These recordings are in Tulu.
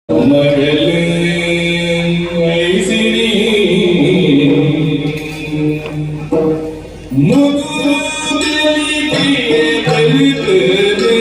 ಮಗಲ್ ಐಸಿರಿ ಮುಗುರು ಬೆಳಿಗ್ಗೆ ಬರುತ್ತದೆ.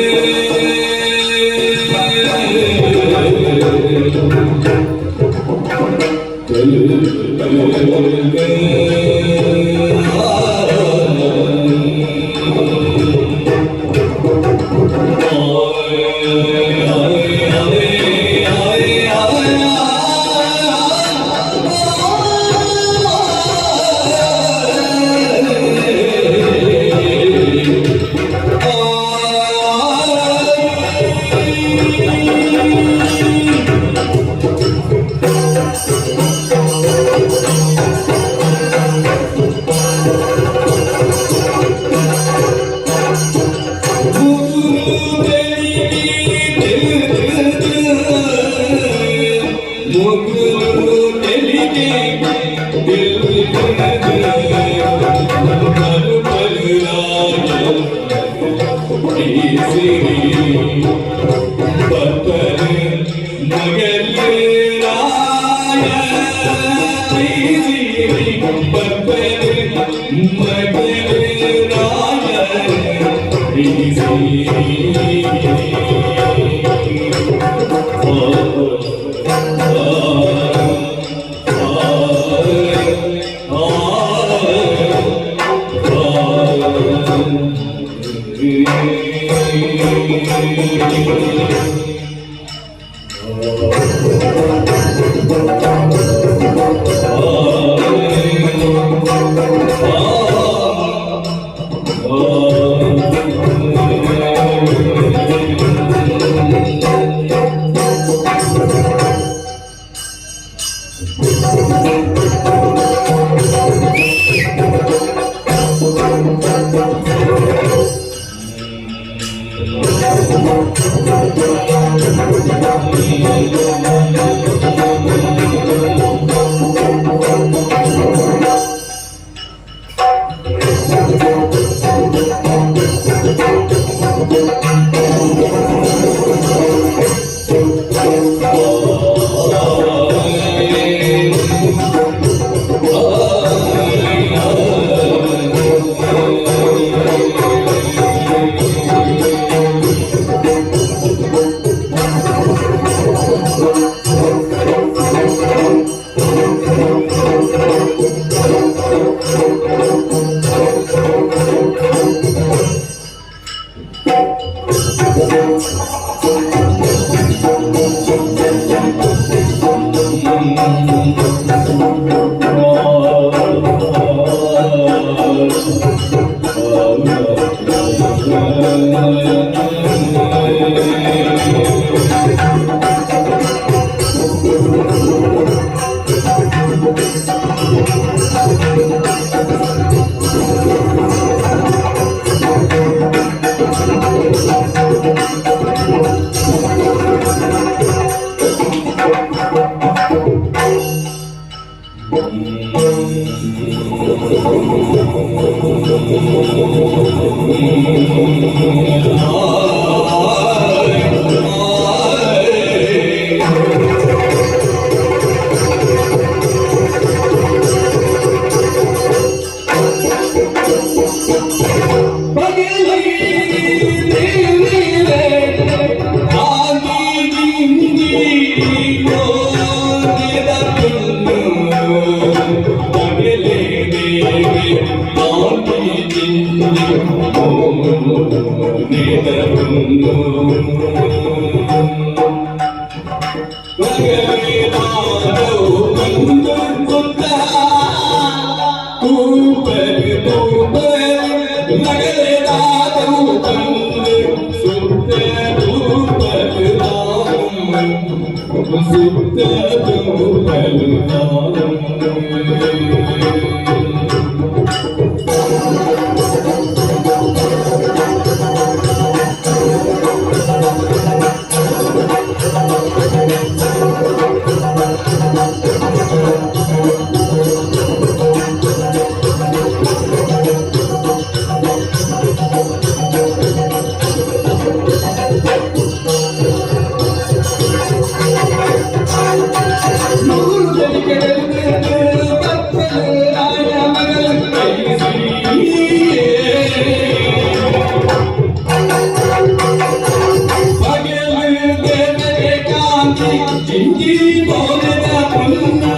ಜಿಂಜಿ ಮೋನದ ಪೊನ್ನು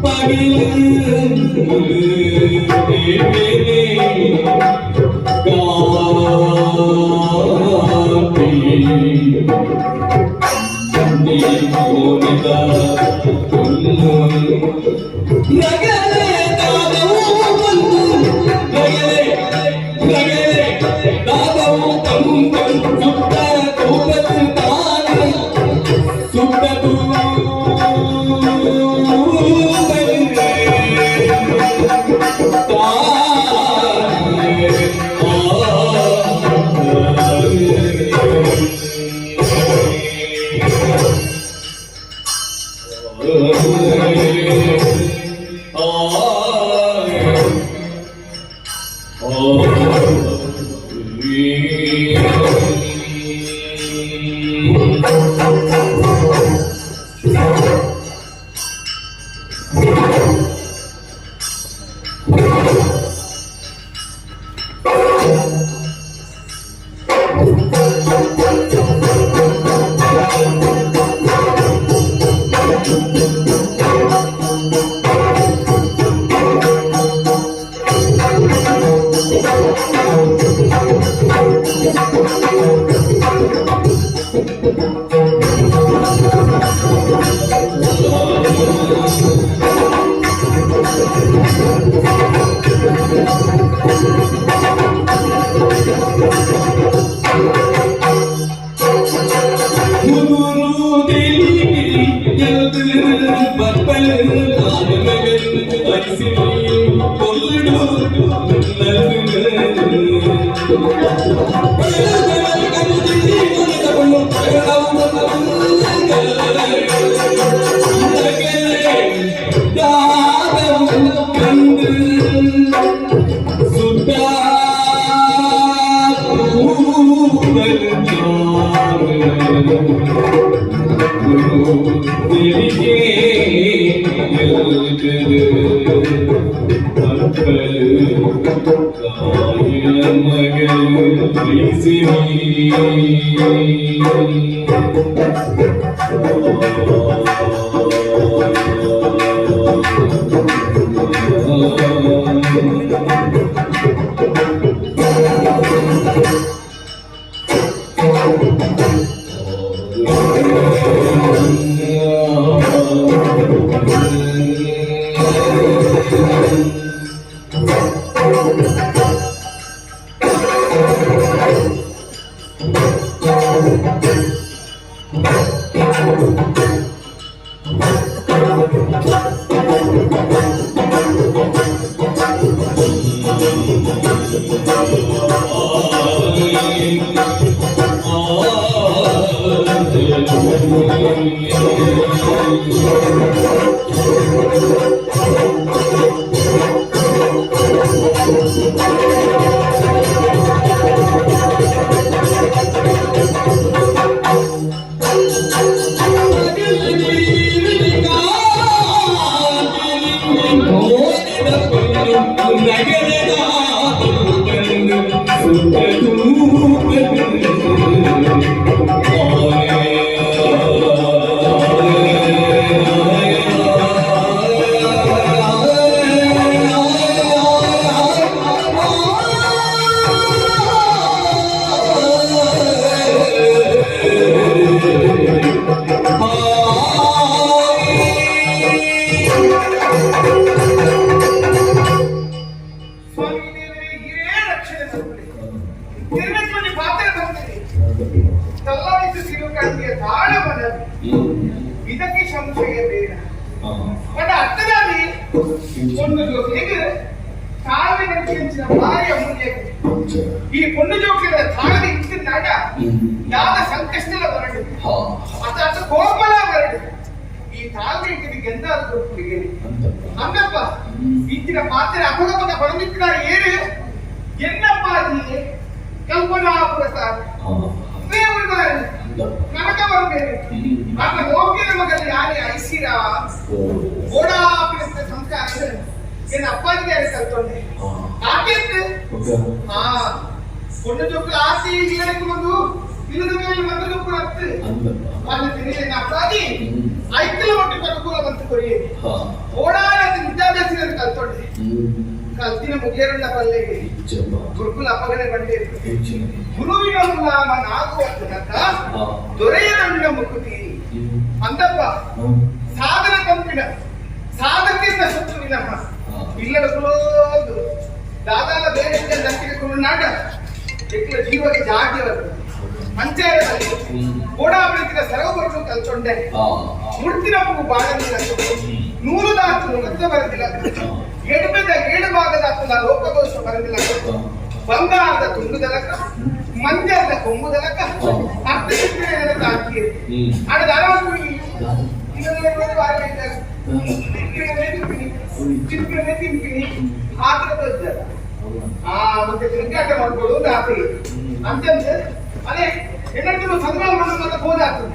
ಪಗಿಲು ದೇವೇನೆ ಗಾತಿ ಜಿಂಜಿ ಮೋನದ ಪೊನ್ನು ನಗಲೆ ದಾದವು ಬಂದು ನಗಲೆ ನಗಲೆ ದಾದವು ತಂದು ಸುತ್ತ ತೂಪದು ತಾನು ಸುತ್ತ ಸ್ವಾಮಿ ದೇವರೇ, ಹಿರೇ ರಕ್ಷಣೆ ಮಲ್ಪುಲೆ. ತಿರುಗಟ್ಮನಿ ಪಾತ್ರ ಬಂದಿದೆ. ತಲ್ಲಾಯಿತು ತಿರುಗಂಗೆ ತಾಳ ಮನವಿ. ಇದಕ್ಕೆ ಸಂಶಯ ಬೇಡ. ಬಟ್ ಅರ್ಥದಲ್ಲಿ ಒಂದು ಜೋಕಿಗೆ ತಾಳ್ಮೆ ನಂಚಿನ ಭಾರಿ ಅಮೂಲ್ಯ. ಈ ಪೊಣ್ಣು ಜೋಕಿನ ತಾಳ್ಮೆ ಇಟ್ಟಿದ್ದಾಗ ಯಾವ ಸಂಕಷ್ಟದ ಬರಡು ಅತ್ತ ಅತ್ತ ಕೋಪಲ ಬರಡು. ಈ ತಾಳ್ಮೆ ಇಟ್ಟಿದ್ದು ಗೆಂದಾದ ಕೊಟ್ಟುಗೆ ಅಂದಪ್ಪ ಇಂಚಿನ ಪಾತ್ರೆ ಅಪಗಪದ ಪಡೆದಿಟ್ಟಿದ್ದಾರೆ ಏರು ಎನ್ನಪ್ಪ ನೀ ಕಲ್ಪನಾಪುರ ಸಾರ್ ದೇವರು ಕನಕ ಬಂದೇನೆ ನನ್ನ ಹೋಗಿನ ಮಗಲ್ಲಿ ಯಾರೇ ಐಸಿರ ಓಡಾಪಿಡಿಸಿದ ಸಂಸ್ಕಾರ ಎನ್ನ ಅಪ್ಪಾಜಿಗೆ ಯಾರು ಕಲ್ತೊಂಡೆ ಆಕೆಂದು ಹಾ ಪೊಣ್ಣು ಜೋಕ್ಲು ಆಸೆ ಈಗಲಕ್ಕೆ ಬಂದು ಇಲ್ಲದ ಮೇಲೆ ಮಂತ್ರ ಕೂಡ ಅತ್ತು. ಅಂದಪ್ಪ. ಅಲ್ಲಿ ತಿಳಿಯಲಿಲ್ಲ ಅಪ್ಪಾಜಿ. ಐತಲ ಮಟ್ಟಿಗೆ ಅನುಕೂಲ ಬಂತು ಕೊರಿಯೇ. ಓಡಾಡದ ವಿದ್ಯಾಭ್ಯಾಸ ಕಲ್ತೊಂಡೆ. ಕಲ್ತಿನ ಮುಗಿಯರುಳ್ಳ ಪಲ್ಲೆಗೆ. ಇಜ್ಜಪ್ಪ. ಗುರುಕುಲ ಅಪಗಣೆ ಬಂಡೆ. ಹೆಚ್ಚಿನ. ಗುರುವಿನ ಗುಲಾಮ ನಾಗುವಂತನಕ ದೊರೆಯದಂಡ ಮುಕುತಿ ಅಂತಪ್ಪ. ಸಾಧನ ಕಂಪಿನ ಸಾಧಕದಿಂದ ಶತ್ರುವಿನಮ್ಮ ಇಲ್ಲದ ಕುಲೋದು ದಾದಾಲ ಬೇರೆ ನಂಬಿಕೆ ಕುರುನಾಡ ಎಕ್ಲ ಜೀವಕ್ಕೆ ಜಾತಿ ಪಂಚಾಯತಲ್ಲಿ ಓಡಾಬಳಿಕಿನ ಸರೋವರನು ಕಲ್ಚೊಂಡೆ. ಮುಡ್ತಿನ ಪೂ ಬಾಳನಿಲ್ಲ, ನೂಲು ದಾತು ನುಗ್ಗ ಬರದಿಲ್ಲ, ಎಡಬೆದ ಏಳು ಭಾಗದಾತನ ಲೋಕದೋಷ ಬರದಿಲ್ಲ, ಬಂಗಾರದ ತುಂಡುದಲಕ ಮಂಜದ ಕೊಂಬುದಲಕ ಅರ್ಧ ಚಿತ್ರ ಹಾಕಿ ಆಡ ಧಾರಾವಾಹಿ ತಿನ್ಪಿನಿ ತಿನ್ಪಿನಿ ಆತರ. ಆ ಮತ್ತೆ ತಿರುಗಾಟ ಮಾಡ್ಕೊಳ್ಳೋದು ಅಂತ ಆಸೆ ಅಂತಂದ್ರೆ ಅದೇ ಹೆಣ್ಣು ಸಂಗ್ರಹ ಮಾಡೋದು ಮತ್ತೆ ಬೋಧ ಆಗ್ತದೆ.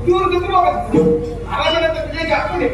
ದೂರ ದೂರ ಹೋಗುತ್ತೆ. ಅರಮನೆ ವಿಲೇಜ್ ಹಾಕೊಂಡು.